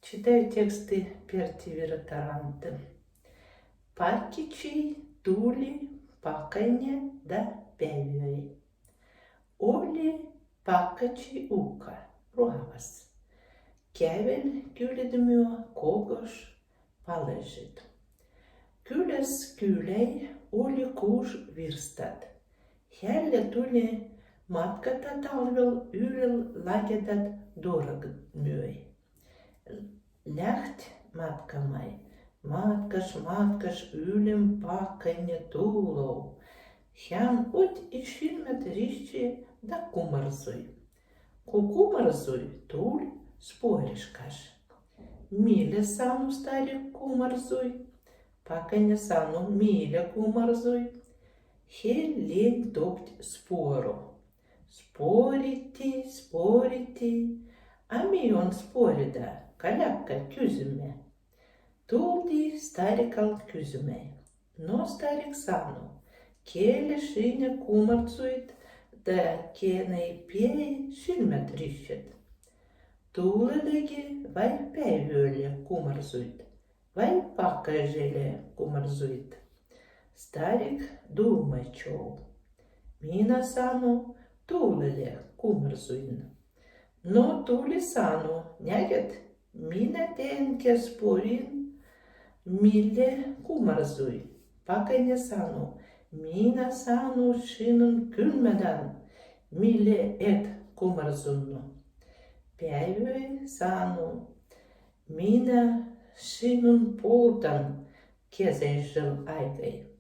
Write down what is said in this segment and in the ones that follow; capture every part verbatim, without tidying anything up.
Читаю тексты Пертиева Таранты. Пакичи, Тули, Пакайне да Пявёй. Оли Пакичи ука, руавас. Кявел кюледмю, Когош палажит. Кюлез кюлей, Оли куж вирстад. Хьалле Тули маткатад талвел, юрел лагьайтад дорагмюй. Лягьт маткамай. Маткаш, маткаш, юлем Пакайне тулов. Хьан оть ишин мед ришче да кумарзуй. Ку кумарзуй, Туль споришкаш. Миле сану, старик, кумарзуй. Пакайне сану, миле кумарзуй. Хел лень топт спору. Спорити, спорити. А мий он спорида, калякка кюзме. Тулди старикал кюзмей. Но старик сану: келе шине кумарзуйт да кеней пей, шин мед ришчет. Тулеле ги вай Пявёйле кумарзуйт, вай Пакайжеле кумарзуйт. Старик думай чов. Мина сану Тулеле кумарзуйн. Но Тули сану: нягет, мина тенке спорин, миле кумарзуй. Пакайне сану: мина сану шинун кюлмедан, миле эт кумарзунну. Пявёй сану: мина шинун полтан, кезей жел айгай.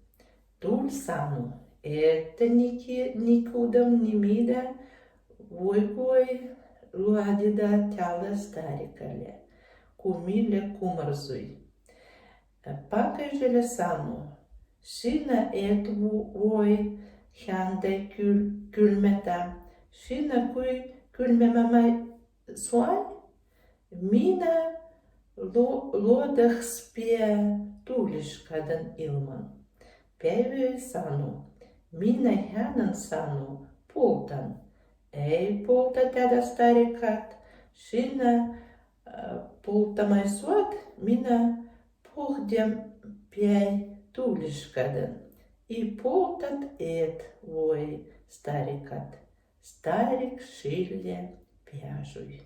Туль сану: эт ни ки-, ни кудам ни мида, вой-вой, луадида тяла старикале, ку миле кумарзуй. Пакайжеле сану: шина эт ву-, вой, хьандай кюл-, кюлмета, шина куй кюлмемамай суай, мина ло-, лодах спе Тулишкадан илман. Пявёй сану: мина хьанан сану полтан. Эй, полта, тяда старикат, шина, э, полтамай суад, мина похдем пяй Тулишкадан. И полтат эт вой, старикат. Старик шилле пяжуй.